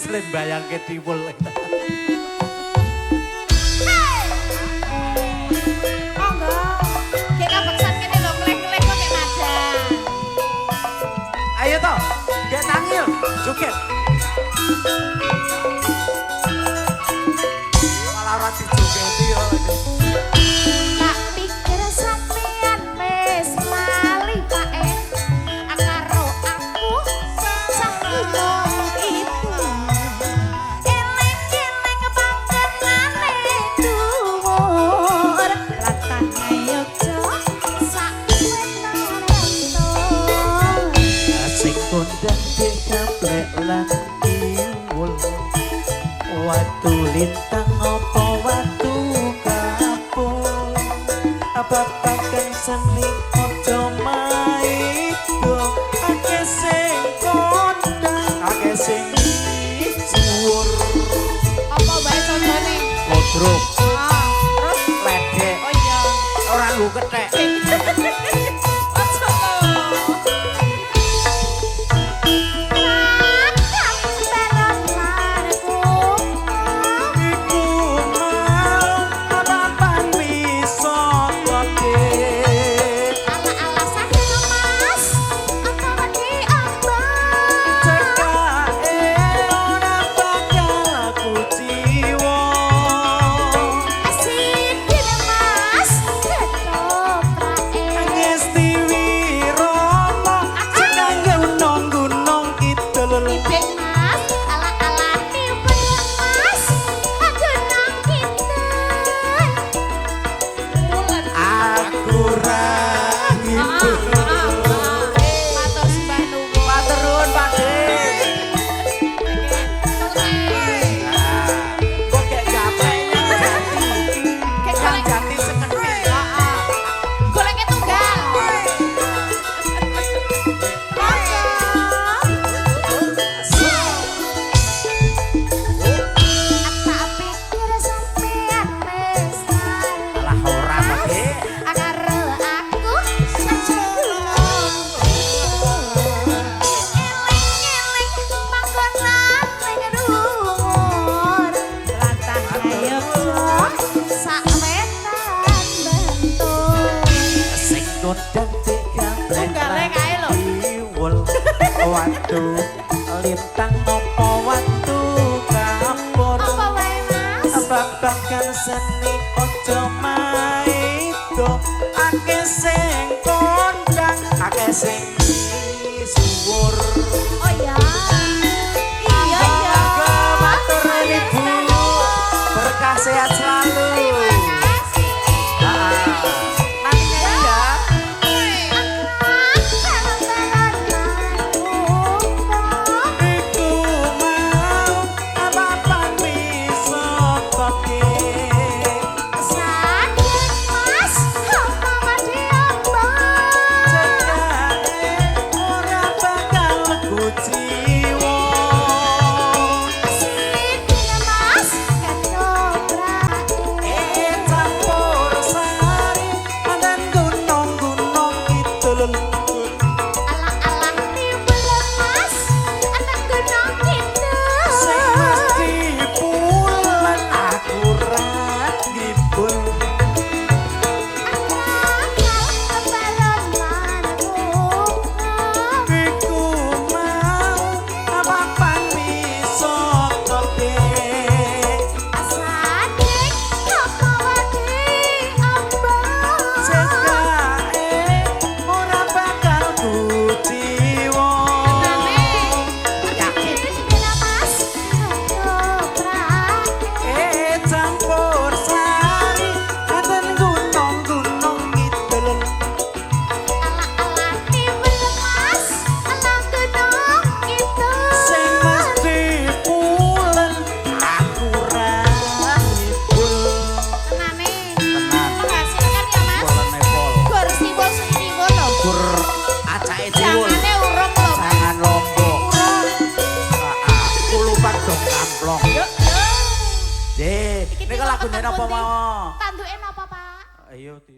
Slembayangke tiwul. Monggo. Gek kabeksan kene lho kleh-kleh kok gek madang. Ayo toh, gek tangil, joget. Malah ora dijogeti yo. Tak pikir sampean wis lali Pak E. Karo aku sak gunung itu. Eleng-eleng panggonane dhuwur. Latah Yogya sak wetan rentung. Sing kondang dikaplek lan tiwul. Watu lintang apa watu kapur. Babagan seni aja maido. Akeh sing kondang, akeh sing misuwur. Apa wae contone? Kodrok, Ah, terus ledek, oh iya. ora nggo kethek. Ojo to. Iku mau papan wisata dik. Ala-ala sakit Mas, apa wedi abang? Cekake ora bakal kuciwa. Sidin Mas, ketoprake. Ngesti wirama sing gunung-gunung kidul. Ibek Mas, ala-ala tipe Mas, gunung kidul. Bulan. Aku ra ngibul. Matur sembah nuwun. Matur nuwun Pak De. Kok gek gaplek nyang jati. Gek Nyang golek- jati sekedhik. Goleknya tunggal. Tak pikir sampean wis lali. Alah ora Pak De. Karo aku sejeneng. Eling-eling panggonan ning dhuwur. Latah Yogya sak wetan bentuk. Sing kondang digaplek Tunggale kae lho. tiwul. Watu lintang apa watu kapur. Apa wae Mas? Babagan seni aja maido. Akeh sing kondang, akeh sing misuwur. Oh iya. Iya iya. Matur Ibu. Berkah sehat selalu. Terima kasih. Nanti nyanyi ya. Iku mau papan wisata Cekake ora bakal kuciwa. Campur sari mandan gunung-gunung kidul. Sing mesti pulen aku ra ngibul. Iku mau papan wisata Cekake ora bakal kuciwa. Campur sari mandan gunung-gunung kidul. Sing mesti pulen aku ra ngibul. Tenane. Tenan. Menghasilkan ya Mas. Polene pol. Gor siwul siwul lho. Gur acake tiwul. Jangane urung lho. Mas. Jangan lombok. Urung. Heeh. Kulupan dong kamplong. Yuk, yuk. Dek, Iki nika lagune ketemu napa ndi? mawon? Tanduke napa, Pak? Ayo di